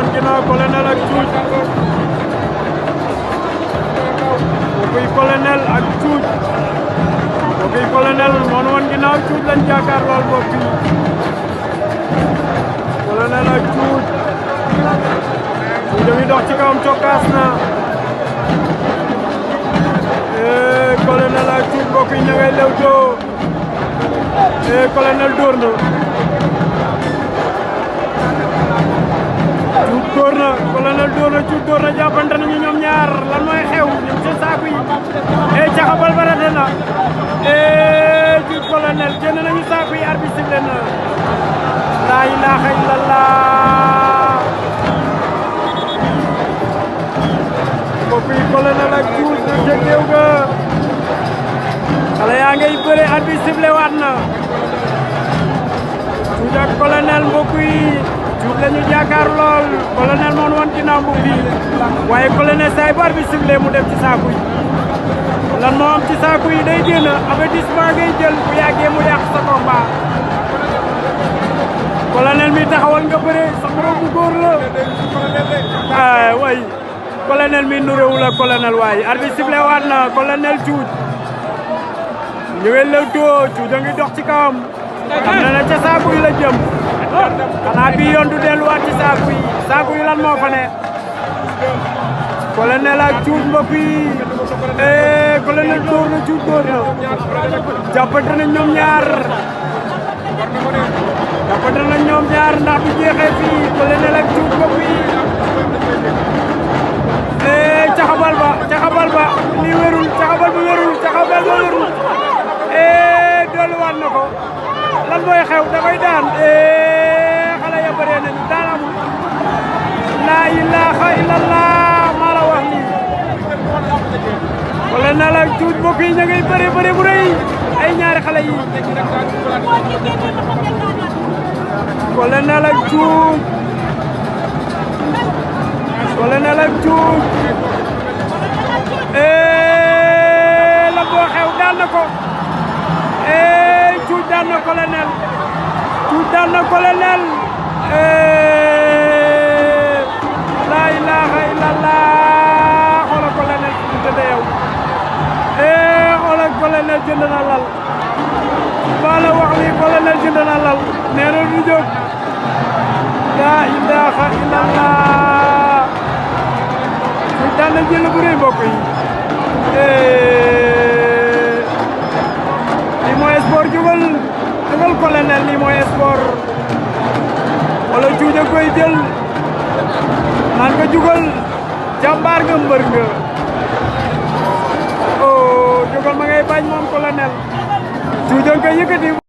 wan ginnaaw colonel ak cuuj kokuy colonel ak cuuj kokuy colonel moo wan ginnaaw cuuj lañ jàkkaar lool mbokk yi colonel ak cuuj cuuj a ngi dox ci kawam cokkaas na colonel ak cuuj mbokk yi ña ngay lewtoo colonel dóor na cuuj dóor na colonel dóor na cuuj dóor na jàppante nañu ñoom ñaar lan mooy xew ñu ci saaku yi caxabal ba rate na cuuj colonel génn nañu saaku yi arbitre sifflé na laa ilaaha illallah mbokk yi colonel ak cuuj na ca géew ga xale yaa ngay bëre arbitre sifflé waat na cuuj ak colonel mbokk yi cuuj lañu jàkkaar lool colonel moon woon ginnaaw mbokk yi waaye colonel saay bu arbitre sifflé mu dem ci saaku yi lan moo am ci saaku yi day génn avertissement ngay jël bu yàggee mu yàq sa combat colonel mi taxawal nga bëre sa morom bu góor la way colonel mi nuréwul ak colonel waaye arbitre sifflé waat na colonel cuuj ñëwee lewtoo cuuj a ngi dox ci kawam xam na ne ca saaku yi la jëm xanaa bii yoon du delluwaat ci saaku yi lan moo fa ne colonel ak cuuj mbokk yi colonel dóor na cuuj dóor na jàppante nañ ñoom ñaar ndax bu jeexee fii colonel ak cuuj mbokk yi caxabal ba lii wérul caxabal ba wérul dolliwaat na ko lan mooy xew dafay daan xale ya bëree nañu daan amul laa ilaaha illallah maa la wax lii colonel ak cuuj mbokk yi ña ngay bëre bu rëy ay ñaari xale yi colonel ak cuuj la boo xew daan na ko cuuj daan na colonel laa ilaaha illallah xoolal colonel fi mu tëddee yow xoolal colonel jënd na lal baa la wax lii colonel jënd na lal nee na du jóg laa ilaaha illallah cuuj daan na jël bu rëy mbokk yi lii mooy sport jugal colonel lii mooy sport wala cuuj a koy jël naan ko jugal jàmbaar nga mbër nga jugal ma ngay bañ moom colonel cuuj a koy yëkkati